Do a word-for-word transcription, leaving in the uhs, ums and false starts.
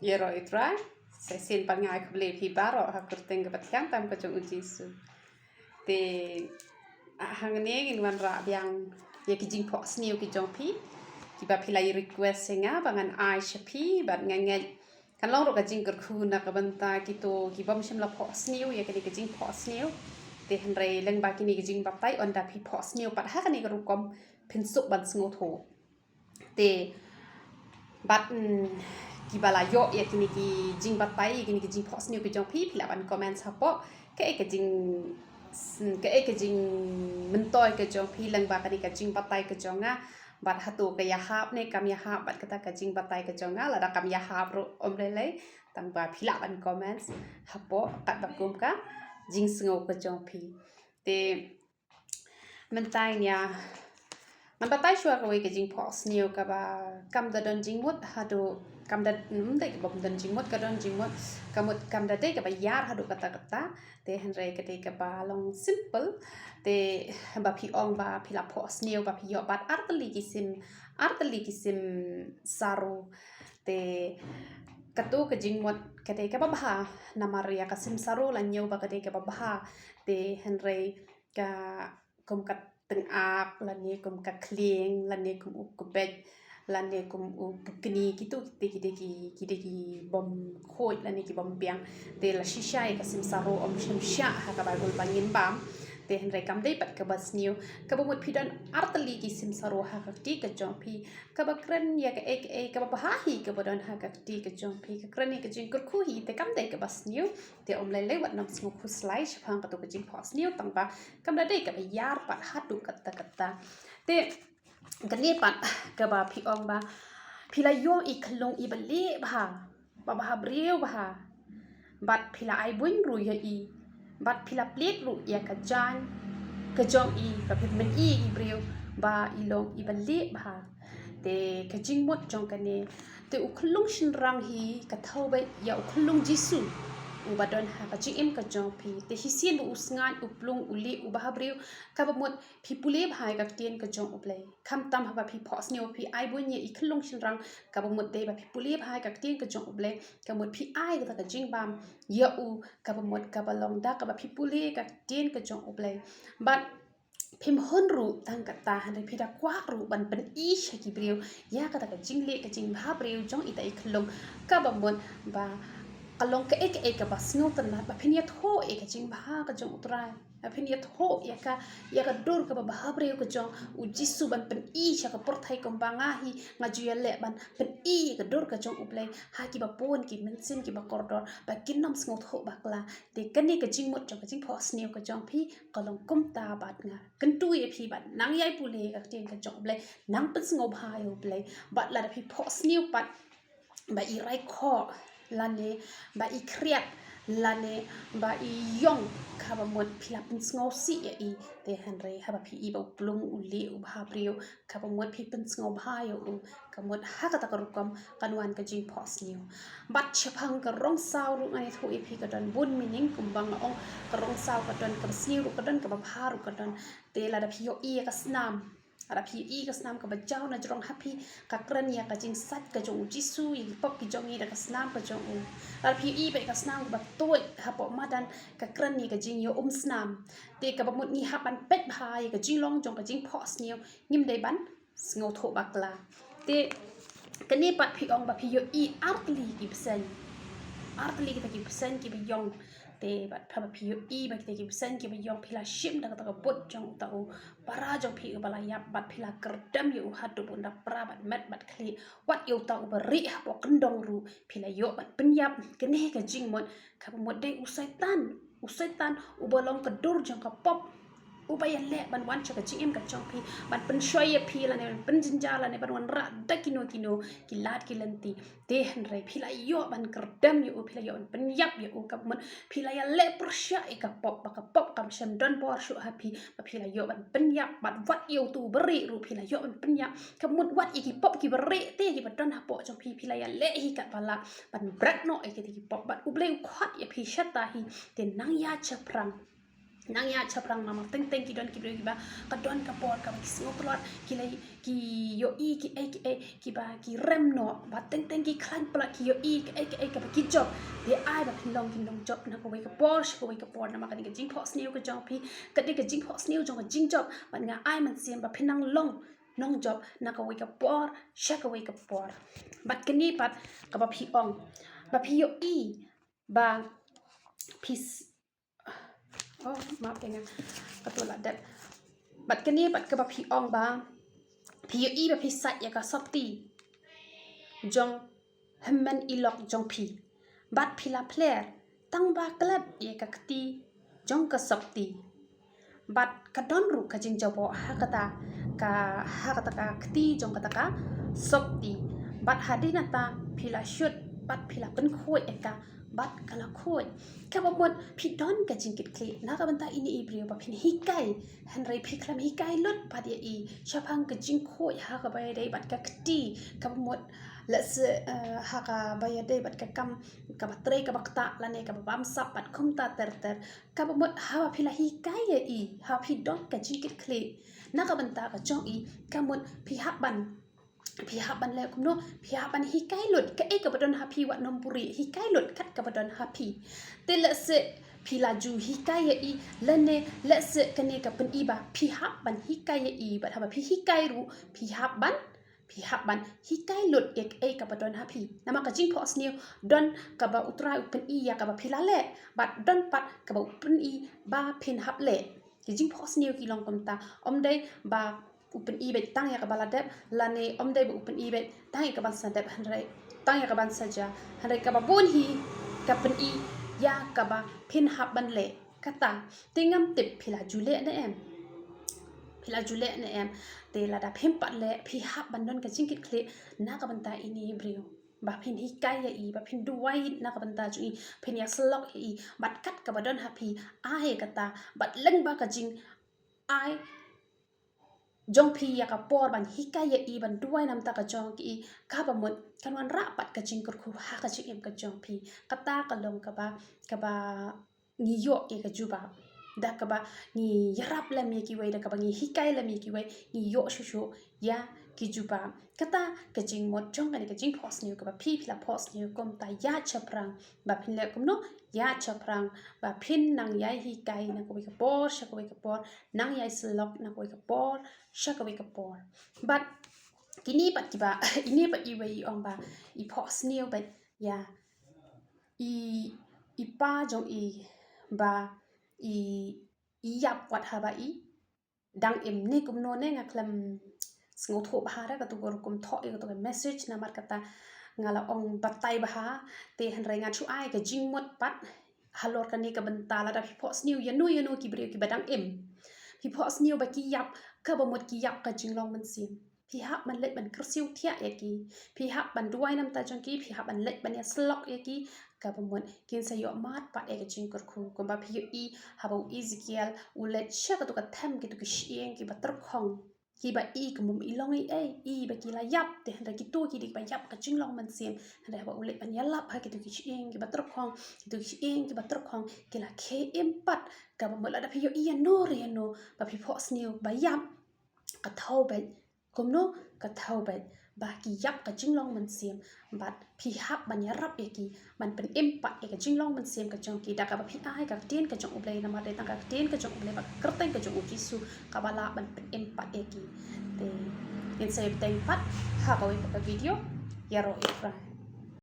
Ïaroh i Trai, sa shisien pat nga ai khublei phi baroh ha ka kyrteng kaba thiang tam ka jong u Jisu. Te hangne ngin wanrah biang ïa ki jingphohsniew ki jong phi, kiba phi la request ïa nga ba ngan ai sha phi, bad nga ngeit kan long ruh ka jingkyrkhu na ka bynta kito kibym shym la phohsniew ïa kane ka jingphohsniew. Te hynrei lyngba kine ki jingbatai, ynda phi phohsniew pat ha kane ka rukom, phin suk ban sngewthuh. Te bad, mm, kiba la ïoh ïa kine ki jingbatai, ïa kine ki jingphohsniew ki jong phi, phi lah ban comment hapoh. Kaei ka jing, kaei ka jingmyntoi ka jong phi lyngba kane ka jingbatai ka jong nga, bad hato ka ïahap ne kam ïahap bad kata ka jingbatai ka jong nga. Lada kam ïahap ruh ym lei lei, tangba phi lah ban comment hapoh katba kum ka jingsngew ka jong phi. Te mynta ïa, ngan batai shuwa kawei ka jingphohsniew kaba kam da don jingmut haduh, kam da, ym dei kaba ym don jingmut, ka don jingmut, ka mut kam da dei kaba ïar haduh katta katta. Te hynrei ka dei kaba long simple. Te ba phi ong ba phi la phohsniew ba phi ïoh bad artylli ki sim, artylli ki sim saru. Te kato ka jingmut ka dei kaba bha, namar ïa ka sim saru la ñiew ba ka dei kaba bha. Te hynrei ka, kum ka tyngab, lane kum ka khlieng, lane kum u kbej, lane kum u pukni, kito ki dei ki, ki dei kibym khuid lane kibym biang. Te la shisha ïa ka sim saru, ym shym shah ha ka Baibl ba ngin bam. Te hynrei kam dei pat kaba sniew. Kaba mut phi don artylli ki sim saru ha ka kti ka jong phi, kaba kren ïa kaei kaei kaba bha hi kaba don ha ka kti ka jong phi, ka kren ïa ka jingkyrkhu hi, te kam dei kaba sniew. Te ym lei lei wat nym sngewkhuslai shaphang kato ka jingphohsniew, tangba kam da dei kaba ïar pat haduh katta katta. Te kane pat kaba phi ong ba phi la ïoh i khyllung iba lieh bha, ba bhabriew bha, bad phi la ai buiñ ruh ïa i, bad phi la plied ruh ïa ka jaiñ ka jong i, ba phi pynmyni ïa i briew ba i long iba lieh bha. Te ka jingmut jong kane, te u khyllung shynrang hi ka thew beit ïa u khyllung Jisu uba don ha ka jingim ka jong phi. Te shisien ba u sngaid, u plung, u lieh, u bhabriew, kaba mut phi pule bha ïa ka ktien ka jong U Blei. Khamtam haba phi phohsniew phi ai buiñ ïa i khyllung shynrang, kaba mut dei ba phi pule bha ïa ka ktien ka jong U Blei, ka mut phi ai kata ka jingbam ïa u, kaba mut kaba long da kaba phi pule ïa ka ktien ka jong U Blei. Bad phim hun ruh tang katta, hynrei phi da kwah ruh ban pyni sha ki briew ïa kata ka jingleh ka jingbhabriew jong ita i khyllung, kaba mut ba ka long kaei kaei kaba sngewtynnat, ba phin ïathuh ïa ka jingbha ka jong U Trai, ba phin ïathuh ïa ka, ïa ka dur kaba bhabriew ka jong U Jisu, ban pyni sha ka pyrthei kumba nga hi nga ju ïaleh ban pyni ïa ka dur ka jong U Blei ha kiba bun ki mynsiem kiba kordor, ba kin nym sngewthuh bakla. Te kane ka jingmut jong ka jingphohsniew ka jong phi ka long kumta bad nga. Kyntu ïa phi ba nang ïai pule ïa ka ktien ka jong U Blei, nang pynsngewbha ïa U Blei. Bad lada phi phohsniew pat ba i rai khoh, lane ba i khriat, lane ba i ïong, kaba mut phi la pynsngewsih ïa i. Te hynrei haba phi i ba u plung, u lieh, u bhabriew, kaba mut phi pynsngewbha ïa u, ka mut ha kata ka rukom kan wan ka jingphohsniew. Bad shaphang ka rong saw ruh ngan ïathuh ïa phi, ka don bun meaning, kumba nga ong, ka rong saw ka don kaba sniew ruh ka don, kaba bha ruh ka don. Te lada phi ïohi ïa ka snam, lada phi ïohi ïa ka snam kaba jaw na jrong ha phi, ka kren ïa ka jingsait ka jong U Jisu ïa ki pop ki jong ngi da ka snam ka jong u. Lada phi ïohi bad ïa ka snam kaba tuid hapoh madan, ka kren ïa ka jingïaumsnam. Te kaba mut ngi hap ban peit bha ïa ka jinglong jong ka jingphohsniew, ngim dei ban sngewthuh bakla. Te kane pat phi ong ba phi ïohi artylli ki bseiñ, artylli kita ki bseiñ kiba ïong. Te bad haba phi ïohi ba kita ki bseiñ kiba ïong, phi la shim da kata ka bud jong uta u para jong phi uba la ïap, bad phi la kyrdem ïa u haduh ba un da pra bad met bad khlieh. Wat ïa uta uba rieh hapoh kyndong ruh phi la ïoh ban pynïap. Kane ka jingmut, kaba mut dei u Soitan, u Soitan uba long ka dur jong ka pop, uba ïaleh ban wan sha ka jingim ka jong phi, ban pynshoi ïa phi, lane ban pynjynjar, lane ban wanrah da kino kino ki lad ki lynti. Te hynrei phi la ïoh ban kyrdem ïa u, phi la ïoh ban pynïap ïa u, kaba mut phi la ïaleh pyrshah ïa ka pop, ba ka pop kam shym don bor shuh ha phi, ba phi la ïoh ban pynïap. Bad wat ïa utu u barieh ruh phi la ïoh ban pynïap, kaba mut wat ïa ki pop ki barieh te kiba don hapoh jong phi, phi la ïaleh hi katba lah ban bret noh ïa kita ki pop. Bad U Blei u khot ïa phi shata hi, te nang ïa shaphrang. Nang ïaid shaphrang namar teng teng ki don ki briew kiba ka don ka por kaba ki sngewtlot, ki la ki ïohi ki ei ki ei kiba ki rem noh, bad teng teng ki khlaiñ palat, ki ïohi ki ei ki ei kaba ki jop. Te ai ba phin long ki nongjop na kawei ka por sha kawei ka por namar ka dei ka jingphohsniew ka jong phi, ka dei ka jingphohsniew jong ka jingjop. Bad nga ai mynsiem ba phin nang long nongjop na kawei ka por sha kawei ka por. Bad kane pat kaba phi ong ba phi ïohi ba phi s- oh, map ïa nga, ka tu la dep. Bad kane pat kaba phi ong ba phi ïohi ba phi sait ïa ka sopti jong hynmen i lok jong phi, bad phi la phler tang ba klet ïa ka kti jong ka sopti. Bad ka don ruh ka jingjaboh ha kata ka, ha kata ka kti jong kata ka sopti. Bad hadien nangta phi la shut bad phi la pynkhuid ïa ka, bad ka la khuid. Kaba mut phi don ka jingkitkhlieh na ka bynta ine i briew ba phin hikai, hynrei phi khlem hikai lut pat ïa i shaphang ka jingkhuid ha kaba ïadei bad ka kti. Kaba mut lehse, eh, ha kaba ïadei bad ka kam kaba trei kaba ktah lane kaba bamsap bad kumta ter ter. Kaba mut haba phi la hikai ïa i, haba phi don ka jingkitkhlieh na ka bynta ka jong i, ka mut phi hap ban, phi hap ban leh kumno, phi hap ban hikai lut kaei kaba don ha phi, wat nym buhrieh, hikai lut kat kaba don ha phi. Te lehse phi la ju hikai ïa i, lane lehse kane ka pyni ba phi hap ban hikai ïa i, bad haba phi hikai ruh phi hap ban, phi hap ban hikai lut ïa kaei kaba don ha phi. Namar ka jingphohsniew don kaba U Trai u pyni ïa kaba phi la leh, bad don pat kaba u pyni ba phin hap leh. Ki jingphohsniew ki long kumta, ym dei ba u pyni beit tang ïa kaba la dep, lane ym dei ba u pyni beit tang ïa kaban sa dep, hynrei tang ïa kaban sa jia, hynrei kaba bun hi ka pyni ïa kaba phin hap ban leh. Kata te ngam tip phi la ju leh ne em, phi la ju leh ne em. Te lada phim pat leh, phi hap ban don ka jingkitkhlieh na ka bynta ine i briew ba phin hikai ïa i, ba phin duwai na ka bynta jong i, phin ïasyllok ïa i. Bad kat kaba don ha phi, ai kata, bad lyngba ka jingai jong phi ïa ka por ban hikai ïa i, ban duwai na ka bynta ka jong ki, kaba mut kan wanrah pat ka jingkyrkhu ha ka jingim ka jong phi. Kata ka long kaba, kaba ngi ïoh ïa ka jubab. Da kaba ngi ïarap lem ïa kiwei, da kaba ngi hikai lem ïa kiwei, ngi ïoh shuh shuh ïa ki jubab. Kata ka jingmut jong kane ka jingphohsniew kaba phi, phi la phohsniew kumta, ïaid shaphrang ba phin leh kumno, ïaid shaphrang ba phin nang ïai hikai na kawei ka por sha kawei ka por, nang ïai syllok na kawei ka por sha kawei ka por. Bad kine pat kiba, ine pat iwei i ong ba i phohsniew beit ïa i, i pa jong i ba i, i ïap wat haba i dang im ne kumno ne, nga khlem sngewthuh bha re katu ka rukom thoh ïa katu ka message, namar kata nga la ong batai bha. Te hynrei ngan shu ai ka jingmut pat halor kane ka bynta, lada phi phohsniew ïano ïano ki briew kiba dang im, phi phohsniew ba ki ïap, kaba mut ki ïap ka jinglong mynsiem. Phi hap ban leit ban kyrsiew thiah ïa ki, phi hap ban duwai na ka bynta jong ki, phi hap ban leit ban ïasyllok ïa ki, kaba mut kin sa ïoh mad pat ïa ka jingkyrkhu. Kumba phi ïohi haba u Ezekiel u leit sha katu ka them, kitu ki shyieng kiba tyrkhong, kiba i kum bym i long ei ei, i ba ki la ïap, te hynrei kitu ki dei kiba ïap ka jinglong mynsiem. Hynrei haba u leit ban ïalap ha kitu ki shyieng kiba tyrkhong, kitu ki shyieng kiba tyrkhong ki la khie im pat. Kaba mut lada phi ïohi ïano re ïano ba phi phohsniew ba ïap, ka thaw beit, kumno, ka thaw beit ba ki ïap ka jinglong mynsiem. Bad phi hap ban ïarap ïa ki ban pynim pat ïa ka jinglong mynsiem ka jong ki da kaba phi ai ka ktien ka jong U Blei, namar dei tang ka ktien ka jong U Blei bad ka kyrteng ka jong U Jisu kaba lah ban pynim pat ïa ki. Te ngin sa ïa bteng pat ha kawei pat ka video. Ïaroh ïa U Trai.